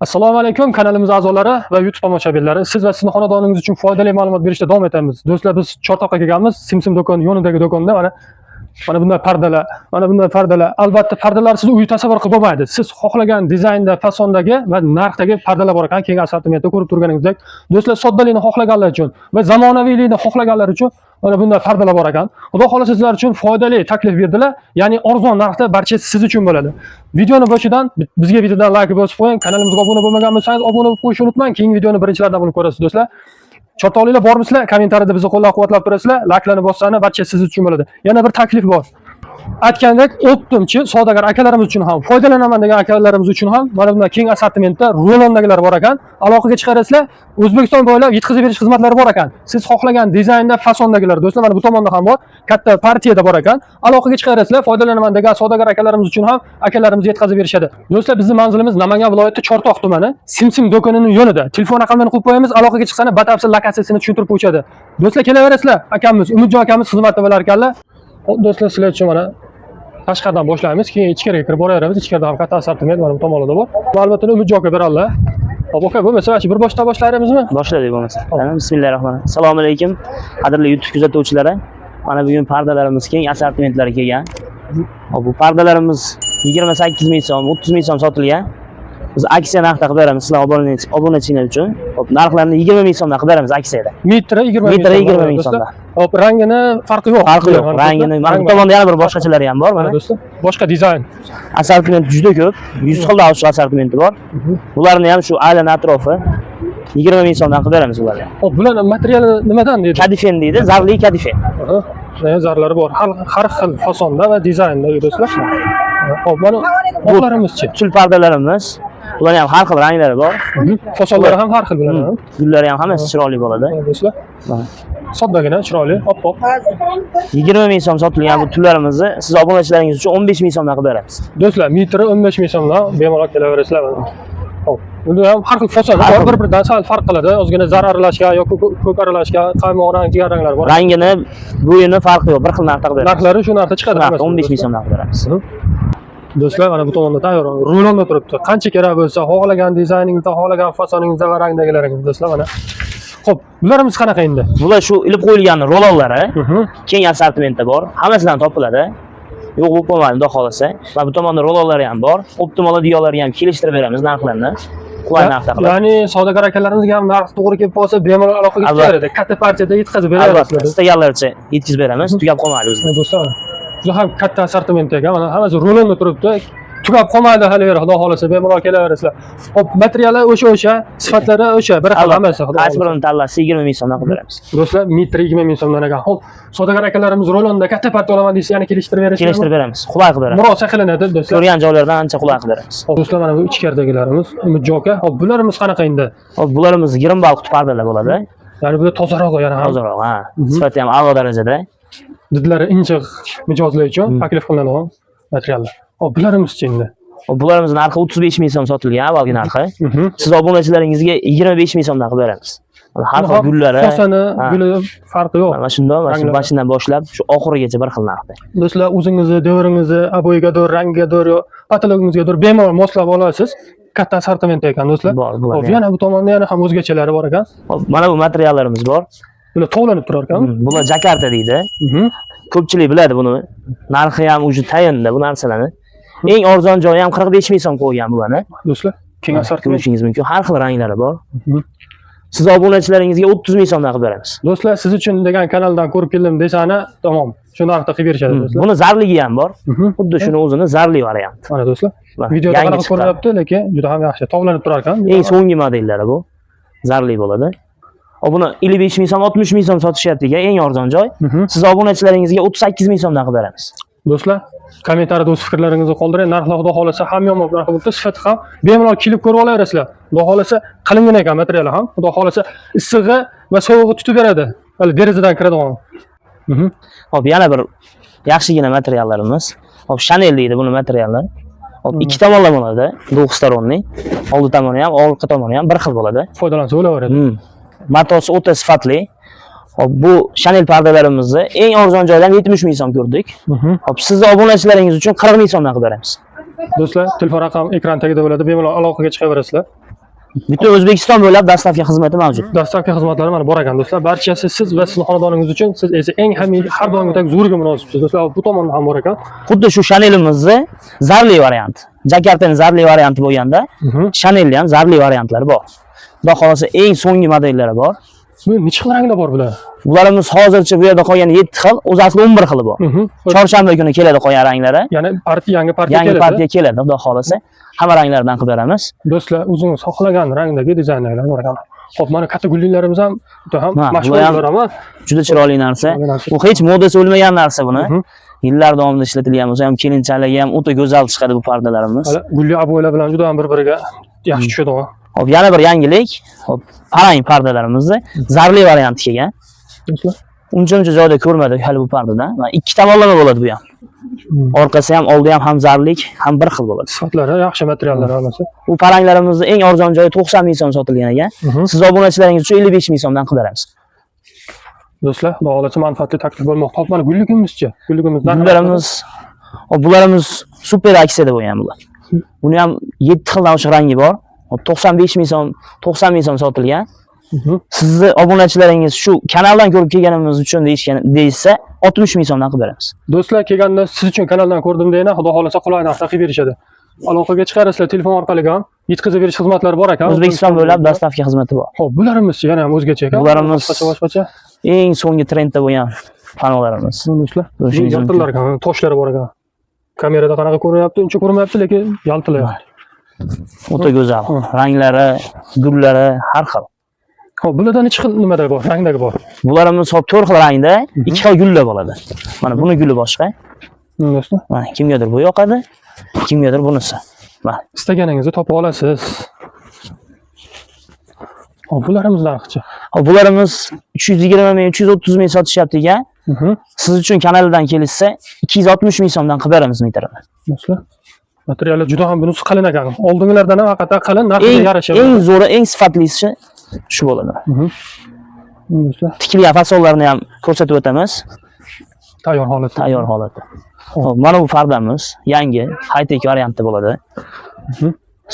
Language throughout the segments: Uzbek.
Assalomu alaykum kanalimiz a'zolari va YouTube tomoshabinlari. Siz va sizni xonadoningiz uchun foydali ma'lumot berishda davom etamiz. Do'stlar, biz Chortoqqa kelganmiz. Simsim do'koni yonidagi do'konda mana bunday pardalar, mana bunday pardalar. Albatta pardalarsiz uy tasavvur qilib bo'lmaydi. Siz xohlagan dizaynda, fasondagi va narxdagi pardalar bor ekan, keng assortimentda ko'rib turganingizdek. Do'stlar, soddalikni xohlaganlar uchun va zamonaviylikni xohlaganlar uchun mana bunday pardalar bor ekan. Xudo xohlasa sizlar uchun foydali taklif berdilar. Ya'ni arzon narxda barchasi siz uchun bo'ladi. Videoni boshidan bizga bittadan like bosib qo'ying. Kanalimizga obuna bo'lmagan bo'lsangiz, obuna bo'lib qo'yishni unutmang. Keyingi videoni birinchilardan bo'lib ko'rasiz do'stlar. Chortoqliklar bormisizlar? Kommentariyada bizni qo'llab-quvvatlab turasizlar. Likelarni bossanglar barcha siz uchun bo'ladi. Yana bir taklif bor. Aytgandek, оптом chi savdogar akalarimiz uchun ham, foydalanaman degan akalarimiz uchun ham mana bunday keng assortimentda rulondagilar bor ekan. Aloqaga chiqarasizlar, O'zbekiston bo'ylab yetkazib berish xizmatlari bor ekan. Siz xohlagan dizaynda, fasondagilar do'stlar, mana bu tomonda ham bor, katta partiyada bor ekan. Aloqaga chiqarasizlar, foydalanaman degan savdogar akalarimiz uchun ham akalarimiz yetkazib berishadi. Do'stlar, bizning manzilimiz Namangan viloyati Chortoq tumani, Simsim do'konining yonida. Telefon raqamlarini qo'yib qo'yamiz, aloqaga chiqsanglar batafsil lokatsiyasini tushuntirib qo'yishadi. Do'stlar, kelaverasizlar, akamiz, Umidjon akamiz xizmatda bo'lar ekanlar. Xo'p, do'stlar, sizlar uchun mana tashqaridan boshlaymiz, keyin ichkariga kirib boraveramiz. Ichkarida ham katta assortiment mana bu tomonlarda bor. Ma'lumotini Umidjon aka beradilar. Hop, aka, bo'lmasa mana shu bir boshdan boshlaymiz? Boshladik bo'lmasa. Tamam, bismillahirrohmanirrohim. Assalomu alaykum. Qadrli YouTube kuzatuvchilari. Mana bugun pardalarimiz keng assortimentlari kelgan. Hop, bu pardalarimiz 28 ming so'm, 30 ming so'm sotilgan. Biz aksiya narxda qilib beramiz sizlar obunachilar uchun. Hop, narxlarni 20 ming so'mdan qilib beramiz aksiyada. Metri 20 ming Metri so'mdan 20 ming do'stlar. so'mdan. Hop, rangini farqi yo'q. Farqi yo'q. Rangini mana bu tomonda yana bir boshqachalari ham bor Mana mana. do'stlar, boshqa dizayn. Assortiment juda ko'p. 100 xildan oshiq assortimenti bor. Bularni ham shu aylana atrofi 20 ming so'mdan qilib beramiz ularni. Hop, bular materiali nimadan deydi? Kadifen deydi, zarli kadifen. Aha, shunday zarlari bor. Har xil fasonda va dizaynda do'stlar. Hop, mana oqlarimizchi? Tul pardalarimiz, bularni ham har xil ranglari bor. Fasonlari ham har xil bular. Gullari ham hammasi chiroyli bo'ladi. Mana do'stlar. Mana. Soddagina, chiroyli, oppoq. 20 ming so'm sotilgan bu tullarimizni siz obunachilaringiz uchun 15 ming so'mdan qilib beramiz. Do'stlar, metri 15 ming so'mdan bemalol kelaverasizlar mana. Hop, bunda ham har xil fason Har bor, xil. bir-biridan sal farq qiladi. Ozgina zar aralashgan yoki ko'k aralashgan, qaymoq rang, jigar ranglar bor. Rangini, bo'yini farqi yo'q, bir xil narxda qilib beramiz. Narxlari shu narxda chiqadi Narxda hammasi, 15 ming do'stlar. so'mdan qilib beramiz. Do'stlar, mana bu tomonda tayyor rulonda turibdi. Qancha kerak bo'lsa, xohlagan dizayningizda, xohlagan fasoningizda va rangdagilaringiz do'stlar mana. Xo'p, bularimiz qanaqa endi? Bular shu ilib qo'yilgan rulonlari keng assortimentda bor. Hammasidan topiladi. Yo'q bo'lib qolmaydi, xudo xohlasa. Va bu tomonda rulonlari ham bor. Оптом oladiganlarga ham kelishtirib beramiz narxlarni. Qulay narxda qilib. Ya'ni savdogar akalarimizga ham narx to'g'ri kelib qolsa, bemalol aloqaga Albatta. chiqaveradi. Katta partiyada yetkazib Albatta, beramiz. istaganlarcha yetkazib beramiz, tugab qolmaydi bizda. Mana do'stlar, mana. Juda ham katta assortiment ekan. Mana hammasi rulonda turibdi. Tugab qolmaydi hali beri, xudo xohlasa, bemalol kelaverasizlar. Xo'p, materiali o'sha, sifatlari o'sha, bir xil hammasi, xudo Qaysi xohlasa. birini tanlasa 20 ming so'mdan qilib beramiz. Do'stlar, metri 20 ming so'mdan ekan. Xo'p, savdogar akalarimiz rulonda katta partiya olaman desa, yana kelishtirib berishmi? Kelishtirib beramiz, qulay qilib beramiz. Murosa qilinadi do'stlar. Ko'rgan joylardan ancha qulay qilib beramiz. Xo'p, do'stlar, mana bu ichkaridagilarimiz Umidjon aka. Xo'p, bularimiz qanaqa endi? Hop, bularimiz 20 bal quti pardalar bo'ladi. Ya'ni bu tozarog'i yana ham. Tozaroq, ha. Sifati ham a'lo darajada. Didlari inchiq mijozlar uchun taklif qilinadigan materiallar. Xo'p, bularimiz-chi endi? Hop, bularimiz narxi 35 ming so'm sotilgan avvalgi narxi. Siz obunachilaringizga 25 ming so'mdan qilib beramiz. Mana har xil gullari, Fasoni, ha. guli farqi yo'q. Mana shundan, mana shu Ranglari. boshidan boshlab shu oxirigacha bir xil narxda. Do'stlar, o'zingizni devoringizni обои gadir, rangigadir yo potologingizgadir bemalol moslab olasiz. Katta assortiment ekan do'stlar. Bor, bular. Xo'p, yana bu tomonda yana ham o'zgachalari bor ekan. Hop, mana bu materiallarimiz bor. Bular tovlanib turar ekan. Bular Jakarta deydi. Ko'pchilik biladi buni. Narxi ham уже tayinda bu narsalarni. Eng arzon joyi ham 45 ming so'm qo'ygan bularni. Do'stlar, keng assortiment. Ko'rishingiz mumkin. Har xil ranglari bor. Siz obunachilaringizga 30 ming so'mdan qilib beramiz. Do'stlar, siz uchun degan kanaldan ko'rib keldim desani, tamom. Shu narxda qilib berishadi do'stlar. Buni zarligi ham bor. Xuddi shuni o'zini zarli varianti. Mana do'stlar, Mana, videoda yangi qanaqa chiqqan. ko'rinyapti, lekin juda ham yaxshi. Tovlanib turar ekan. Eng so'nggi modellari bu. Zarli bo'ladi. O buni 55 ming so'm, 60 ming so'm sotishyapti ekan, eng arzon joy. Siz obunachilaringizga 38 ming so'mdan qilib beramiz. Do'stlar, kommentariyada o'z fikrlaringizni qoldiring. Narxlar xudo xohlasa hamyonbop narx bo'libdi, sifati ham bemalol kelib ko'rib olaverasizlar. Xudo xohlasa qilingan ekan materiali ham. Xudo xohlasa issig'i va sovug'i tutib beradi. Hali derazadan kiradigan. Hop, yana bir yaxshigina materiallarimiz. Hop, Chanel deydi buni materiallar. Hop, ikki tomonlama bo'ladi, двухсторонний. Oldi tomoni ham, orqa tomoni ham bir xil bo'ladi. Foydalansa bo'laveradi. Matosi o'ta sifatli. Hop, bu Chanel pardalarimizni eng arzon joydan 70 ming so'm ko'rdik. Hop, sizni obunachilaringiz uchun 40 ming so'mdan qilib beramiz. Do'stlar, telefon raqam ekran tagida bo'ladi. Bemalol aloqaga chiqaverasizlar. Butun O'zbekiston bo'ylab доставка xizmati mavjud. Доставка xizmatlari mana bor ekan, do'stlar. Barchasi siz va sizni xonadoningiz uchun. Siz esa eng ham har doimgidek zo'riga munosibsiz, do'stlar. Bu tomonda ham bor ekan. Xuddi shu Chanelimizni zarli varianti. Jakartaning zarli varianti bo'lganda, Chanelni ham zarli variantlari bor. Xudo xohlasa eng so'nggi modellari bor. Bu necha xil rangda bor bular? Bularimiz hozircha bu yerda qolgan 7 xil, o'zi asli 11 xili bor. Chorshanba kuni keladi qolgan ranglari. Ya'ni partiya, yangi partiya Yangi keladi. Partiya keladi, xudo xohlasa. Hamma ranglaridan qilib beramiz. Do'stlar, o'zingiz xohlagan rangdagi dizaynlar bor ekan. Xo'p, mana katta gulliklarimiz ham juda ham Ha, mashhur bular ham bular ham. Juda chiroyli narsa. Chiroyli narsa. Bu hech modasi o'lmagan narsa buni. Yillar davomida ishlatilgan bo'lsa ham, kelinchalarga ham o'ta go'zal chiqadi bu pardalarimiz. Hali gulli обой lar bilan juda ham bir-biriga yaxshi tushadi. Hop, yana bir yangilik. Hop, parang pardalarimizni zarli varianti kelgan. Do'stlar. Uncha-muncha joyda ko'rmadik hali bu pardadan. Mana ikki tomonlama bo'ladi bu ham. Orqasi ham, oldi ham ham zarlik, ham bir xil bo'ladi. Sifatlari yaxshi, materiallari hammasi. Bu paranglarimizni eng arzon joyi 90 ming so'm sotilgan ekan. Siz obunachilaringiz uchun 55 ming so'mdan qilib beramiz. Do'stlar, xudo xohlasa manfaatli taklif bo'lmoqda. Hop, mana gulligimizchi? Gulligimiz narxi Bularimiz, hop, bularimiz super aksiyada bo'lgan bular. Buni ham 7 xildan oshiq rangi bor. Hop, 95 ming so'm, 90 ming so'm sotilgan. Sizni obunachilaringiz shu kanaldan ko'rib kelganimiz uchun deyishgan deyishsa, 60 ming so'mdan qilib beramiz. Do'stlar, kelganda siz uchun kanaldan ko'rdim deyina, xudo xohlasa qulay narxda qilib berishadi. Aloqaga chiqarasizlar telefon orqali ham, yetkazib berish xizmatlari bor ekan. O'zbekiston bo'ylab доставка xizmati bor. Xo'p, bularimiz yana ham o'zgacha ekan. Bularimiz boshqacha, boshqacha. Eng so'nggi trendda bo'lgan panolarimiz. Do'stlar, Ko'rishingiz yaltirlar ekan, toshlari bor ekan. Kamerada qanaqa ko'rinyapti, uncha ko'rinmayapti, lekin yaltilayapti. O'ta go'zal. Ranglari, gullari har xil. Xo'p, bulardan necha xil nimada bor? Rangdagi bor. Bularimiz hop 4 xil rangda, 2 xil gullar bo'ladi. Mana buni guli boshqa. Do'stlar, Mana kimgadir bu yoqadi, kimgadir bunisi. Mana istaganingizni topa olasiz. Xo'p, bularimiz narxichi? Hop, bularimiz 320 ming, 330 ming sotishyapti ekan. Siz uchun kanaldan kelishsa 260 ming so'mdan qilib beramiz metrini. Do'stlar, materiali juda ham bunisi qalin ekan. Oldingilardan ham haqiqatan qalin, narxiga Eng yarasha. eng zo'ri, eng sifatlisi shu bo'ladi. Do'stlar, Tikilgan fasonlarni ham ko'rsatib o'tamiz. Tayyor holatda. Tayyor holatda. Hop, mana bu pardamiz yangi, high-tech variantda bo'ladi.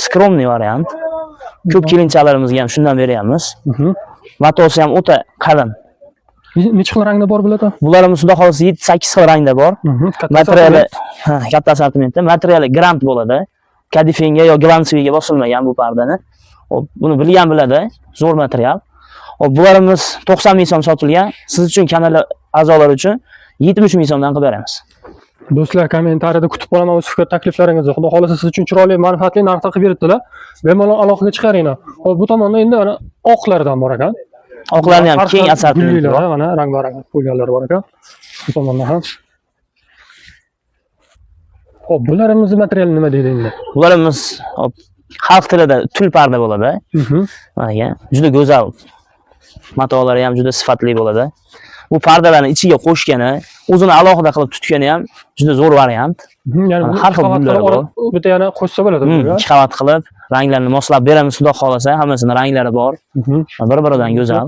Скромный variant. Ko'p kelinchalarimizga ham shundan beryapmiz. Matosi ham o'ta qalin. Necha xil rangda bor bularda? Bularimiz xudo xohlasa 7-8 xil rangda bor. Katta Materiali assortiment. Ha, katta assortimentda. Materiali grant bo'ladi. Kadifenga yo глянцевый ga bosilmagan bu pardani. Hop, buni bilgan biladi. Zo'r material. Hop, bularimiz 90 ming so'm sotilgan. Siz uchun, kanal a'zolari uchun 70 ming so'mdan qilib beramiz. Do'stlar, kommentariyada kutib qolaman o'z fikr takliflaringizni. Xudo xohlasa siz uchun chiroyli, manfaatli narxda qilib beribdilar. Bemalol aloqaga chiqaringlar. Hop, bu tomonda endi mana oqlardan bor ekan. Oqlarni ham Har keng xil assortimenti gullilar, bor. Mana rang-barang folyalar bor ekan. Bu tomonda ham. Xo'p, bularimizni materiali nima deydi endi? Bularimiz, hop, xalq tilida tul parda bo'ladi. Mana aka, juda go'zal. Matolari ham juda sifatli bo'ladi. Bu pardalarni ichiga qo'shgani, o'zini alohida qilib tutgani ham juda zo'r variant. Ya'ni Mana buni har xil ikki qavat gullari qilib bitta yana qo'shsa bo'ladi bularga. Ikki qavat qilib, ranglarni moslab beramiz, xudo xohlasa, hammasini ranglari bor. Bir-biridan go'zal.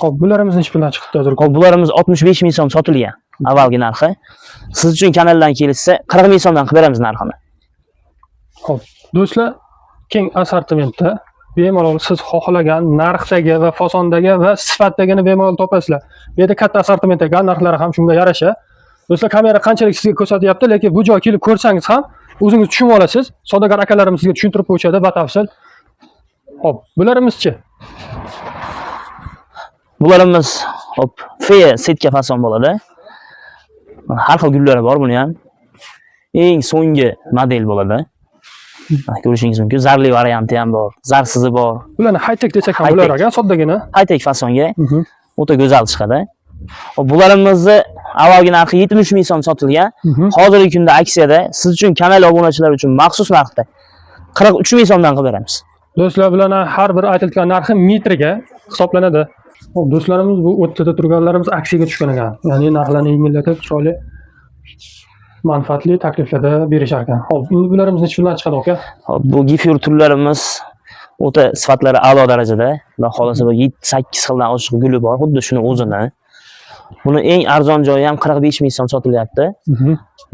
Xo'p, bularimiz necha puldan chiqibdi hozir? Hop, bularimiz 65 ming so'm sotilgan avvalgi narxi. Siz uchun kanaldan kelishsa 40 ming so'mdan qilib beramiz narxini. Xo'p, do'stlar, keng assortimentda bemalol siz xohlagan narxdagi va fasondagi va sifatdagini bemalol topasizlar. Bu yerda katta assortiment ekan, narxlari ham shunga yarasha. Do'stlar, kamera qanchalik sizga ko'rsatyapti, lekin bu joyga kelib ko'rsangiz ham o'zingiz tushunib olasiz. Savdogar akalarimiz sizga tushuntirib qo'yishadi batafsil. Xo'p, bularimiz-chi? Bularimiz, hop, feya сетка fason bo'ladi. Mana har xil gullari bor buni ham. Eng so'nggi model bo'ladi. Mana ko'rishingiz mumkin. Zarli varianti ham bor, zarsizi bor. Bularni high-tech desak ham High-tech. bo'lar ekan, soddagina. High-tech fasonga o'ta go'zal chiqadi. Hop, bularimizni avvalgi narxi 73 ming so'm sotilgan. Hozirgi kunda aksiyada siz uchun, kanal obunachilari uchun maxsus narxda 43 ming so'mdan qilib beramiz. Do'stlar, bularni har bir aytilgan narxi metriga hisoblanadi. Xo'p, do'stlarimiz, bu o'rtada turganlarimiz aksiyaga tushgan ekan. Ya'ni narxlarni yengillatib, chiroyli manfaatli takliflarda berishar ekan. Xo'p, endi bularimiz necha puldan chiqadi, aka? Hop, bu gipyur tullarimiz o'ta sifatlari a'lo darajada. Xudo xohlasa bu 7-8 xildan oshiq guli bor, xuddi shuni o'zini. Buni eng arzon joyi ham 45 ming so'm sotilyapti.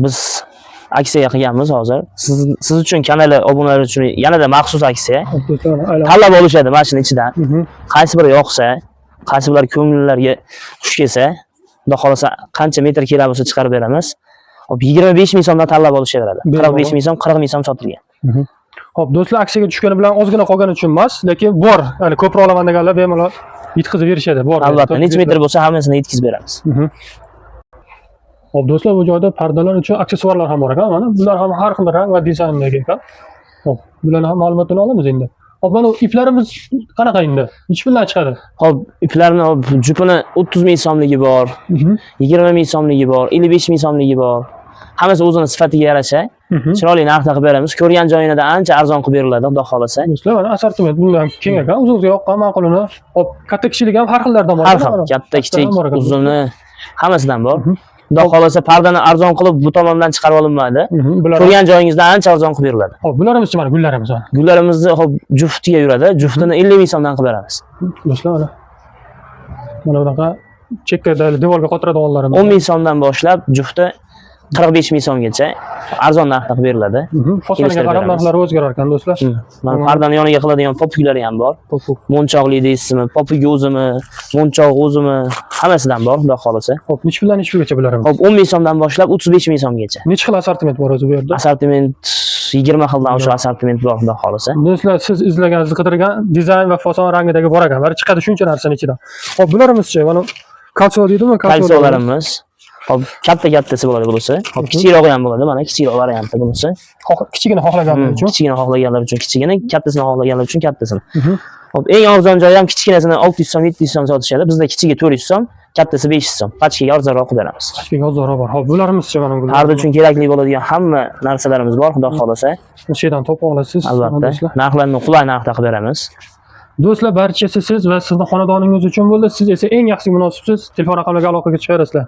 Biz Aksiya qilganmiz hozir. Siz uchun, kanali obunalari uchun yanada maxsus aksiya. Xo'p, do'stlar, mana aylanib. Tanlab olishadi mana shuni ichidan. Qaysi biri yoqsa, qaysi birlari ko'ngillarga xush kelsa, Xudo xolasa qancha metr kerak bo'lsa chiqarib beramiz. Hop, 25 ming so'mdan tanlab olishaveradi. Bemalol. 45 ming so'm, 40 ming so'm sotilgan. Xo'p, do'stlar, aksiyaga tushgani bilan ozgina qolgani uchun emas, lekin bor. Ya'ni ko'proq olaman deganlar bemalol yetkazib berishadi. Bor. Albatta, necha metr bo'lsa hammasini yetkazib beramiz. Xo'p, do'stlar, bu joyda pardalar uchun aksessuarlar ham bor ekan. Mana bular ham har xil rang va dizayndagi ekan. Xo'p, bularni ham ma'lumotini olamiz endi. Xo'p, mana bu iplarimiz qanaqa endi? Nechi puldan chiqadi? Hop, iplarni hop, jupini 30 ming so'mligi bor, 20 ming so'mligi bor, 55 ming so'mligi bor. Hammasi o'zini sifatiga yarasha chiroyli narxda qilib beramiz. Ko'rgan joyida ancha arzon qilib beriladi, Xudo xolasa. Do'stlar, mana assortiment bundan ham keng ekan. O'zingizga yoqqan ma'qulini. Xo'p, katta kichiklik ham har xillardan bor. Har ekan, xil, mana. katta, kichik, ham bor ekan. uzuni hammasidan bor. Xudo xolasa pardani arzon qilib bu tomondan chiqarib olinmaydi. Bular Ko'rgan joyingizdan ancha arzon qilib beriladi. Xo'p, bularimiz mana gullarimiz mana. Gullarimizni hop juftiga yuradi. Juftini 50 ming so'mdan qilib beramiz. Do'stlar, mana. Mana bunaqa chekkada devorga qotiradiganlarimiz. 10 ming so'mdan boshlab jufti 45 ming so'mgacha arzon narxda qilib beriladi. Fasoniga Kelishtirib qarab beramiz. narxlari o'zgarar ekan, do'stlar. Mana pardani yoniga qiladigan popuklari ham bor. Xo'p, Monchoqli deysizmi, popugi o'zimi, monchoq o'zimi, hammasidan bor, Xudo xolasa. Xo'p, nechi puldan nechi pulgacha bularimiz? Hop, 10 ming so'mdan boshlab 35 ming so'mgacha. Nechi xil assortiment bor o'zi bu yerda? Assortiment 20 xildan oshiq assortiment bor, Xudo xolasa. Do'stlar, siz izlagan, siz qidirgan dizayn va fason rangidagi bor ekan. Bari chiqadi shuncha narsani ichidan. Xo'p, bularimizchi, mana kalso deydimi? Kalsolarimiz hop, katta kattasi bo'ladi bunisi. Hop, kichikrog'i ham bo'ladi, mana kichikroq varianti bunisi. Kichigini xohlaganlar uchun. Kichigini xohlaganlar uchun kichigini, kattasini xohlaganlar uchun kattasini. Hop, eng arzon joyi ham kichkinasini 600 so'm, 700 so'm sotishadi. Bizda kichigi 400 so'm, kattasi 500 so'm. Pachkaga arzonroq qilib beramiz. Pachkaga arzonroq bor. Xo'p, bularimizchi mana bular. Parda uchun kerakli bo'ladigan hamma narsalarimiz bor, Xudo xolasa. Sheydan topa olasiz. Albatta. Do'stlar. Narxlarni qulay narxda qilib beramiz. Do'stlar, barchasi siz va sizni xonadoningiz uchun bo'ldi. Siz esa eng yaxshi munosibsiz. Telefon raqamlariga aloqaga chiqaverasizlar.